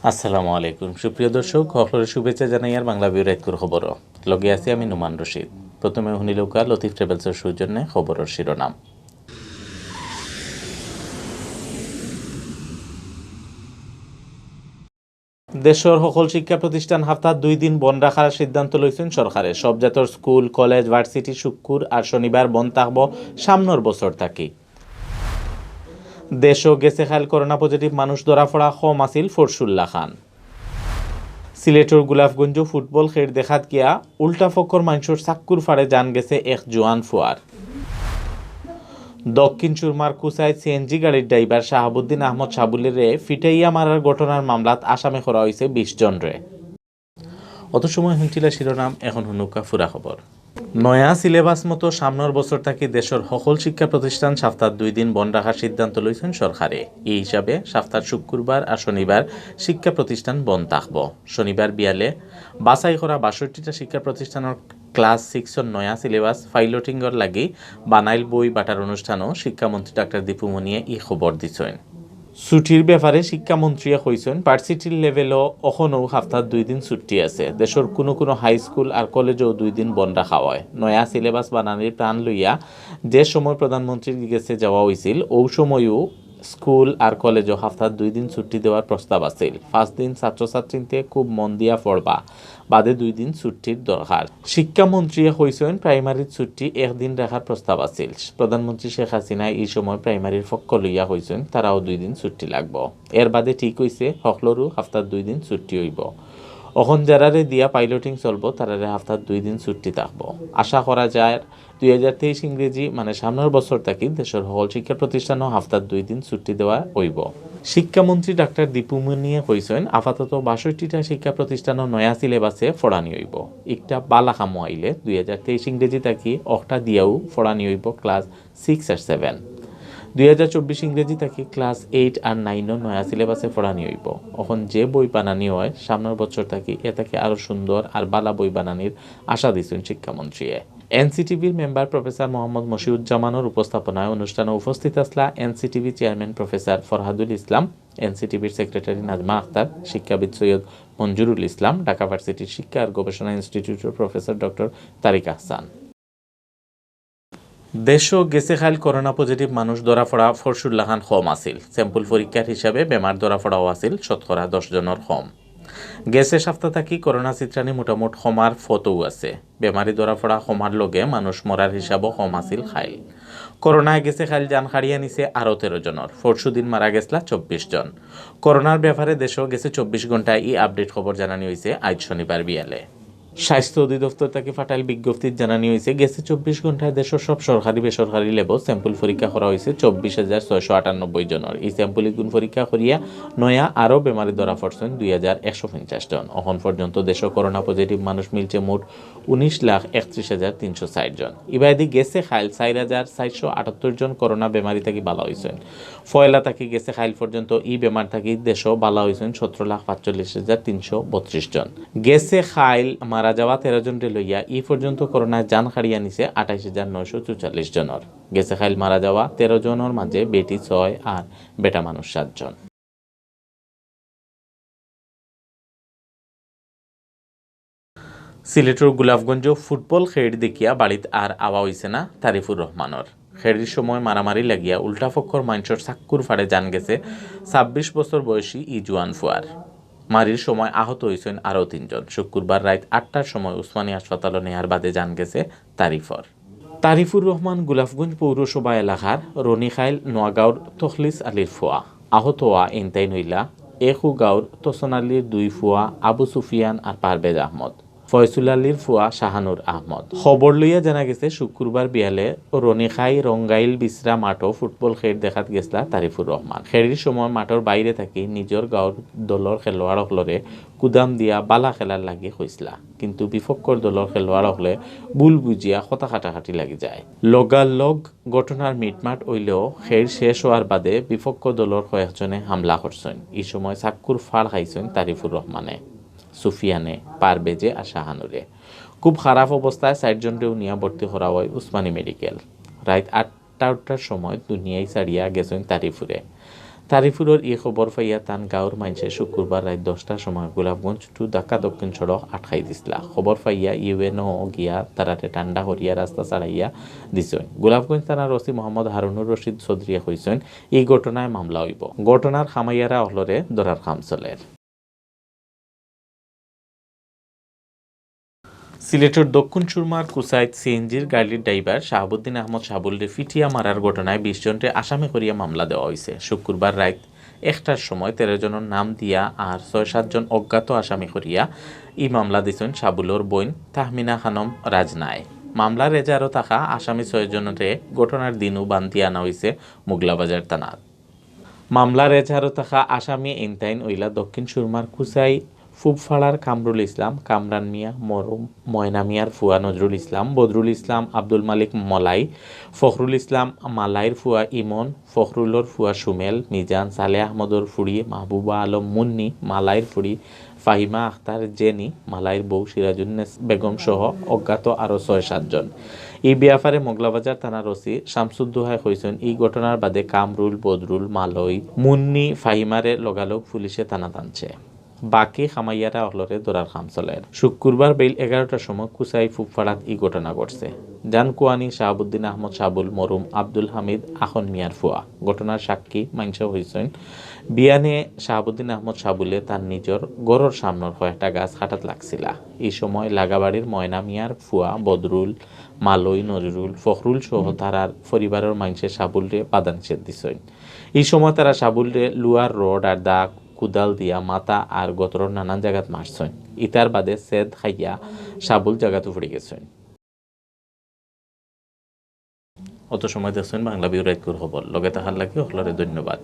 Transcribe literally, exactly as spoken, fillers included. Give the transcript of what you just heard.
আসসালামু আলাইকুম। সুপ্রিয় দর্শক, হকলরে শুভেচ্ছা জানাইয়ার বাংলা ভিউ রাইতকুর খবরো। লগে আছি আমি নুমান রশিদ। প্রথমে হুনিলউক্কা লতিফ ট্রাভেলসর সৌজন্যে খবরর শিরোনাম। দেশর হকল শিক্ষা প্রতিষ্ঠান হাপ্তাত দুই দিন বন্ধ রাখার সিদ্ধান্ত লইছইন সরকারে। সব জাতর স্কুল, কলেজ, ভার্সিটি শুক্কুর আর শনিবার বন্ধ থাকবো সামনর বছর থাকি। দেশো গেছে খাইল করোনা পজিটিভ মানুষ ধরা পড়া কম আছিল ফরশুর লাখান। সিলেটর গোলাপগঞ্জ ফুটবল খেল দেখাত গিয়া উল্টা ফক্কর মানষর চাক্কুর ফাড়ে জান গেছে এক জোয়ান ফুয়ার। দক্ষিণ সুরমার কুচাইত সিএনজি গাড়ির ড্রাইভার শাহাবুদ্দিন আহমদ শাবুলিরে ফিটাইয়া মারার ঘটনার মামলাত আসামি করা অইছে বিশ জনরে। অত সময় হুনছিলা শিরোনাম, এখন হুনউক্কা পুরা খবর। নয়া সিলেবাস মতো সামনর বছর থাকি দেশর হকল শিক্ষা প্রতিষ্ঠান সাপ্তাত দুই দিন বন্ধ রাখার সিদ্ধান্ত লইছইন সরকারে। ই হিসাবে সাপ্তাত শুক্কুরবার আর শনিবার শিক্ষা প্রতিষ্ঠান বন্ধ থাকবো। শনিবার বিয়ালে বাছাই করা বাষট্টিটা শিক্ষা প্রতিষ্ঠানর ক্লাস সিক্সর নয়া সিলেবাস পাইলটিংর লাগি বানাইল বই বাটার অনুষ্ঠানও শিক্ষামন্ত্রী ডাক্তার দীপু মনিয়ে ই খবর দিছইন। ছুটির ব্যাপারে শিক্ষামন্ত্রীয়ে কইছইন, ভার্সিটির লেভেলও অখনও হাপ্তাত দুই দিন ছুটি আছে। দেশর কুনু কুনু হাই স্কুল আর কলেজও দুই দিন বন্ধ রাখা অয়। নয়া সিলেবাস বানানির প্রাণ লইয়া যে সময় প্রধানমন্ত্রীর গেছে যাওয়া অইছিল, অউ সময়ও স্কুল আর কলেজও হাপ্তাত দুই দিন ছুটি দেওয়ার প্রস্তাব আছিল। পাঁচ দিন ছাত্রছাত্রীন্তে খুব মন দিয়া পড়বা, বাদে দুই দিন ছুটির দরকার। শিক্ষামন্ত্রীয়ে কইছইন, প্রাইমারির ছুটি একদিন রাখার প্রস্তাব আছিল। প্রধানমন্ত্রী শেখ হাসিনায় ই সময় প্রাইমারির পক্ষ লইয়া কইছইন, তারাও দুই দিন ছুটি লাগবো। এর বাদে ঠিক অইছে, হকলরও হাপ্তাত দুই দিন ছুটি অইবো। অখন যারারে দিয়া পাইলটিং চলবো, তারারে হাপ্তাত দুই দিন ছুটি থাকবো। আশা করা যায়, দুই হাজার তেইশ ইংরেজি, মানে সামনর বছর থাকি দেশর হকল শিক্ষা প্রতিষ্ঠানও হাপ্তাত দুই দিন ছুটি দেওয়া অইবো। শিক্ষামন্ত্রী ডাক্তার দীপু মনিয়ে কইছইন, আপাতত বাষট্টিটা শিক্ষা প্রতিষ্ঠানও নয়া সিলেবাসে পড়ানি অইবো। একটা বালা কামো আইলে দুই হাজার তেইশ ইংরেজি থাকি অখটা দিয়াও পড়ানি অইবো ক্লাস সিক্স আর সেভেন। দুই হাজার চব্বিশ ইংরেজি থাকি ক্লাস এইট আর নাইনও নয়া সিলেবাসে পড়ানি অইবো। অখন যে বই বানানি অয়, সামনর বছর থাকি এ থাকি আরও সুন্দর আর বালা বই বানানির আশা দিছইন শিক্ষামন্ত্রীয়ে। এনসিটিভির মেম্বার প্রফেসর মোহাম্মদ মশিউজ্জামানর উপস্থাপনায় অনুষ্ঠানো উপস্থিত আছলা এনসিটিভি চেয়ারম্যান প্রফেসর ফরহাদুল ইসলাম, এনসিটিভির সেক্রেটারি নাজমা আক্তার, শিক্ষাবিদ সৈয়দ মঞ্জুরুল ইসলাম, ঢাকা ভার্সিটির শিক্ষা আর গবেষণা ইনস্টিটিউটর প্রফেসর ডক্টর তারিক আহসান। দেশো গেছে খাইল করোনা পজিটিভ মানুষ ধরা পড়া ফরশুর লাখান কম আছিল। স্যাম্পল পরীক্ষার হিসাবে বেমার ধরা পড়াও আছিল শতকরা দশ জনর কম। গেছে সাপ্তা থাকি করোনা চিত্রানি মোটামুট কমার ফতও আছে। বেমারি ধরা পড়া কমার লগে মানুষ মরার হিসাবও কম আছিল খাইল। করোনায় গেছে খাইল জান কাড়িয়া নিছে আরও তেরো জনর। পরশুদিন মারা গেছলা চব্বিশ জন। করোনার ব্যাপারে দেশো গেছে চব্বিশ ঘন্টায় ই আপডেট খবর জানানি অইছে আইজ শনিবার বিয়ালে। স্বাস্থ্য অধিদপ্তর থাকি ফাটাইল বিজ্ঞপ্তিত জানানি অইছে, গেছে চব্বিশ ঘন্টায় দেশর সব সরকারি বেসরকারি ল্যাবো স্যাম্পল পরীক্ষা করা অইছে চব্বিশ হাজার ছয়শো আটানব্বই জনর। ই স্যাম্পল ইগুন পরীক্ষা করিয়া নয়া আরও বেমারি ধরা পড়ছইন দুই হাজার একশো পঞ্চাশ জন। অখন পর্যন্ত দেশো করোনা পজিটিভ মানুষ মিলছে মোট উনিশ লাখ একত্রিশ হাজার তিনশো ষাট জন। ইবায়দি গেছে খাইল চাইর হাজার চাইরশো আটাত্তর জন করোনা বেমারি থাকি বালা অইছইন। পয়লা থাকি গেছে খাইল পর্যন্ত ই বেমার থাকি দেশো বালা অইছইন সতেরো লাখ পাঁচচল্লিশ হাজার তিনশো বত্রিশ জন। গেছে খাইল মারা যাওয়া তেরো জনরে লইয়া ই পর্যন্ত করোনায় জান কাড়িয়া নিছে আঠাইশ হাজার নয়শো চুয়াল্লিশ জনর। গেছে খাইল মারা যাওয়া তেরো জনর মাঝে বেটি ছয় আর বেটা মানুষ সাত জন। সিলেটর গোলাপগঞ্জো ফুটবল খেইর দেখিয়া বাড়িত আর আওয়া অইছে না তারিফুর রহমানর। খেইর সময় মারামারি লাগিয়া উল্টা পক্ষর মানষর চাক্কুর ফাড়ে জান গেছে ছাব্বিশ বছর বয়সী ই জুয়ান ফুয়ার। মারির সময় আহত অইছইন আরও তিনজন। শুক্কুরবার রাইত আটটার সময় উসমানী হাসপাতালো নেয়ার বাদে জান গেছে তারিফর। তারিফুর রহমান গোলাপগঞ্জ পৌরসভা এলাকার রনিখাইল নোয়াগাঁওর তখলিস আলীর ফুয়া। আহত অওয়া ইনতাইন অইলা একু গাঁওর তসন আলীর দুই ফুয়া আবু সুফিয়ান আর পারভেজ আহমদ, ফয়সুল আলীর ফুয়া শাহানুর আহমদ। খবর লইয়া জানা গেছে, শুক্কুরবার বিয়ালে রনিখাই রঙ্গাইল বিসরা মাঠো ফুটবল খেইর দেখাত গেছলা তারিফুর রহমান। খেইর সময় মাঠর বাইরে থাকি নিজর গাঁওর দলর খেলোয়াড় অকলরে কুদাম দিয়া বালা খেলার লাগি কইছলা, কিন্তু বিপক্ষর দলর খেলোয়াড় অকলে ভুল বুঝিয়া কথা কাটাকাটি লাগি যায়। লগালগ ঘটনার মিটমাট অইলেও খেইর শেষ অওয়ার বাদে বিপক্ষ দলর কয়েকজনে হামলা করছইন। ই সময় চাক্কুর ফাড় খাইছইন তারিফুর রহমানে, সুফিয়ানে, পারভেজে আর শাহানুরে। খুব খারাপ অবস্থায় চাইরজনরেউ নিয়া ভর্তি করা অয় উসমানী মেডিকেল। রাইত আটটা আটটার সময় দুনিয়াই ছাড়িয়া গেছইন তারিফুরে। তারিফুরর ই খবর পাইয়া তান গাঁওর মাইনষে শুক্রবার রাইত দশটার সময় গোলাপগঞ্জ to ঢাকা দক্ষিণ সড়ক আটকাই দিছলা। খবর পাইয়া ইউএনও গিয়া তারারে ঠান্ডা করিয়া রাস্তা ছাড়াইয়া দিছইন। গোলাপগঞ্জ থানার ওসি মোহাম্মদ হারুনুর রশিদ চৌধুরীয়ে কইছইন, ই ঘটনায় মামলা অইবো। ঘটনার কামাইয়ারা অকলরে ধরার কাম চলের। সিলেটর দক্ষিণ সুরমার কুচাইত সিএনজির গাড়ির ড্রাইভার শাহাবুদ্দিন আহমদ শাবুলরে ফিটিয়া মারার ঘটনায় বিশ জনরে আসামি করিয়া মামলা দেওয়া অইছে। শুক্রবার রাইত একটার সময় তেরো জনর নাম দিয়া আর ছয় সাত জন অজ্ঞাত আসামি করিয়া ই মামলা দিছইন শাবুলর বইন তাহমিনা খানম রাজনায়। মামলার এজাহারো থাকা আসামি ছয় জনরে ঘটনার দিনউ বান্দি আনা অইছে মোগলাবাজার থানাত। মামলার এজাহারো থাকা আসামি ইনতাইন অইলা দক্ষিণ সুরমার কুচাই ফুবফাড়ার কামরুল ইসলাম, কামরান মিয়া, মরুম ময়না মিয়ার ফুয়া নজরুল ইসলাম, বদরুল ইসলাম, আব্দুল মালিক মলাই, ফখরুল ইসলাম মালাইর ফুয়া ইমন, ফখরুলর ফুয়া সুমেল, মিজান, সালে আহমদর ফুড়ি মাহবুবা আলম মুন্নি, মালাইর ফুড়ি ফাহিমা আখতার জেনি, মালাইর বউ সিরাজুন্নেস বেগম সহ অজ্ঞাত আরও ছয় সাত জন। ই ব্যাপারে মোগলাবাজার থানার ওসি শামসুদ্দোহায় কইছইন, ই ঘটনার বাদে কামরুল, বদরুল, মালই, মুন্নি, ফাহিমারে লগালগ পুলিশে থানাত আনছে। বাকি কামাইয়ারা অকলরে ধরার কাম চলের। শুক্রবার বেইল এগারোটার সময় কুচাই ফুবফাড়াত ই ঘটনা ঘটছে। জানকুয়ানি শাহাবুদ্দিন আহমদ শাবুল মরুম আব্দুল হামিদ আখন মিয়ার ফুয়া। ঘটনার সাক্ষী মাইনষে কইছইন, বিয়ানে শাহাবুদ্দিন আহমদ শাবুলে তার নিজর ঘরর সামনর কয়েকটা গাছ কাটাত লাগছিলা। ই সময় লাগাবাড়ির ময়না মিয়ার ফুয়া বদরুল, মালই, নজরুল, ফখরুল সহ তারার পরিবারর মাইনষে শাবুলরে বাধা নিষেধ দিছইন। ই সময় তারা শাবুলরে লুয়ার রড আর দা কুদাল দিয়া মাথা আর গতরর নানান জাগাত মারছইন। ইতার বাদে সেদ খাইয়া শাবুল জাগাত পড়ি গেছইন। অত সময় দেখছইন বাংলা ভিউ রাইতকুর খবর। লগে থাকার লাগি অকলরে ধন্যবাদ।